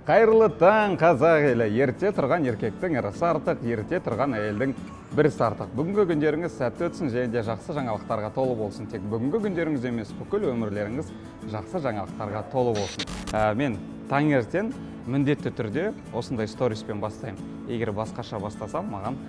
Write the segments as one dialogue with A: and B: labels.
A: Қайырлы таң, қазақ елі! Ерте тұрған еркектің ырысы артық, ерте тұрған әйелдің бірісі артық. Бүгінгі күндеріңіз сәтті өтсін және де жақсы жаңалықтарға толы болсын. Тек бүгінгі күндеріңіз емес, бүкіл өмірлеріңіз жақсы жаңалықтарға толы болсын. Мен таңертең міндетті түрде осындай сториспен бастаймын. Егер басқаша бастасам, маған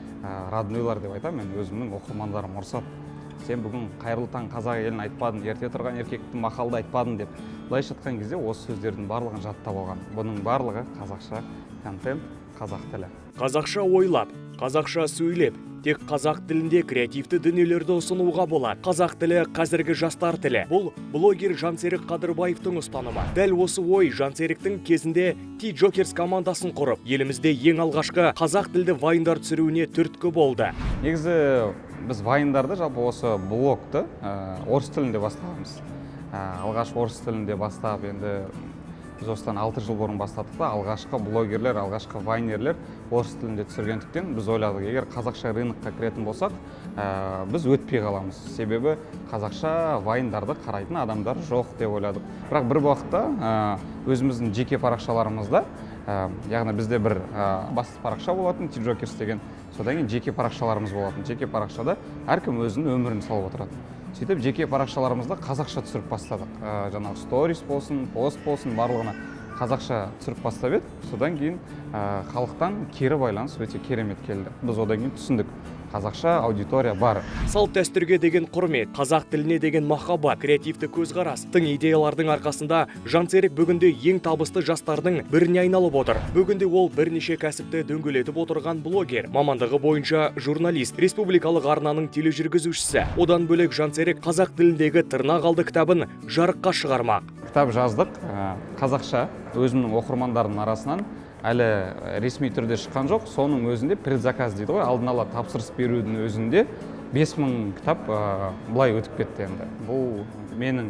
A: роднойлар деп айтамын, мен өзімнің оқырмандарым ұрсады: «Сен бүгін қайырлы таң, қазақ елін айтпадың, ерте тұрған еркекті мақалды айтпадың», – деп. Былайша айтқан кезде, осы сөздердің барлығын жаттап алған. Бұның барлығы қазақша контент, қазақ тілі.
B: Қазақша ойлап, қазақша сөйлеп, тек қазақ тілінде креативті дүниелерді ұсынуға болады. Қазақ тілі – қазіргі жастар тілі. Бұл блогер Жансерік Қадырбаевтың ұстанымы. Дәл осы ой Жансеріктің кезінде Ти Джокерс командасын құрып, елімізде ең алғашқы қазақ тілді вайндар түсіруіне түрткі болды.
A: Негізі біз вайндарды, жалпы осы блогты орыс тілінде бастағанбыз. Алғаш орыс тілінде бастап, енді біз осыдан 6 жыл бұрын бастадық та, алғашқы блогерлер, алғашқы вайнерлер орыс тілінде түсіргендіктен, біз ойладық: егер қазақша рынокқа кіретін болсақ, біз өтпей қаламыз, себебі қазақша вайндарды қарайтын адамдар жоқ деп ойладық. Бірақ бір уақытта өзіміздің жеке парақшаларымызда, яғни бізде бір басты парақша болатын, Ти Джокерс деген, содан кейін жеке парақшаларымыз болатын. Жеке парақшада әркім өзінің өмірін салып отырады. Сөйтіп жеке парақшаларымызда қазақша түсіріп бастадық. Жаңағы сторис болсын, пост болсын, барлығына қазақша түсіріп бастап едік. Содан кейін халықтан кері байланыс өте керемет келді. Біз одан кейін түсіндік: қазақша аудитория бар.
B: Салт дәстүрге деген құрмет, қазақ тіліне деген махаббат, креативті көзқарас, тың идеялардың арқасында Жансерік бүгінде ең табысты жастардың біріне айналып отыр. Бүгінде ол бірнеше кәсіпті дөңгелетіп отырған блогер, мамандығы бойынша журналист, республикалық арнаның тележүргізушісі. Одан бөлек Жансерік қазақ тіліндегі «Тырнақ алды» кітабын жарыққа шығармақ.
A: Кітап жаздық қазақша, өзімнің оқырмандарымның арасынан. Әлі ресми түрде шыққан жоқ. Соның өзінде предзаказ дейді ғой, алдын ала тапсырыс берудің өзінде 5000 кітап былай өтіп кетті. Енді бұл менің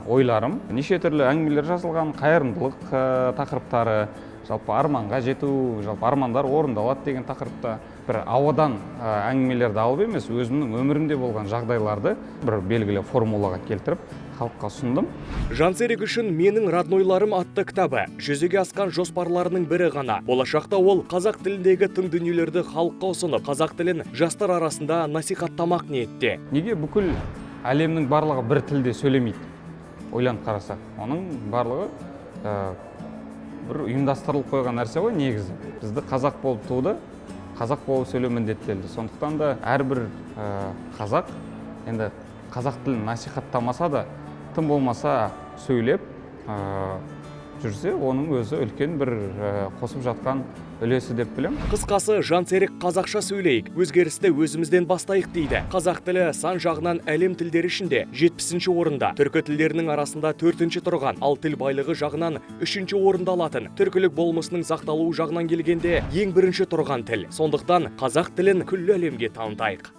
A: ойларым, неше түрлі әңгімелер жазылған, қайырымдылық тақырыптары, жалпы арманға жету, жалпы армандар орындалады деген тақырыпта. Бір ауадан әңгімелерді алып емес, өзімнің өмірімде болған жағдайларды бір белгілі формулаға келтіріп, халыққа ұсындым.
B: Жансерік үшін «Менің роднойларым» атты кітабы жүзеге асқан жоспарларының бірі ғана. Болашақта ол қазақ тіліндегі тың дүниелерді халыққа ұсынып, қазақ тілін жастар арасында насихаттамақ ниетте.
A: Неге бүкіл әлемнің барлығы бір тілде сөйлемейді? Ойланып қарасақ, оның барлығы бір ұйымдастырылып қойған нәрсе ғой. Негізі бізді қазақ болып туды, қазақ болып сөйлеу міндеттелді. Сондықтан да әрбір қазақ енді қазақ тілін насихаттамаса да, тым болмаса сөйлеп жүрсе, оның өзі үлкен бір қосып жатқан үлесі деп білемін.
B: Қысқасы, Жансерік қазақша сөйлейік, өзгерісті өзімізден бастайық дейді. Қазақ тілі сан жағынан әлем тілдері ішінде 70-ші орында, түркі тілдерінің арасында төртінші тұрған, ал тіл байлығы жағынан үшінші орында алатын, түркілік болмысының сақталуы жағынан келгенде ең бірінші тұрған тіл. Сондықтан қазақ тілін күллі әлемге танытайық.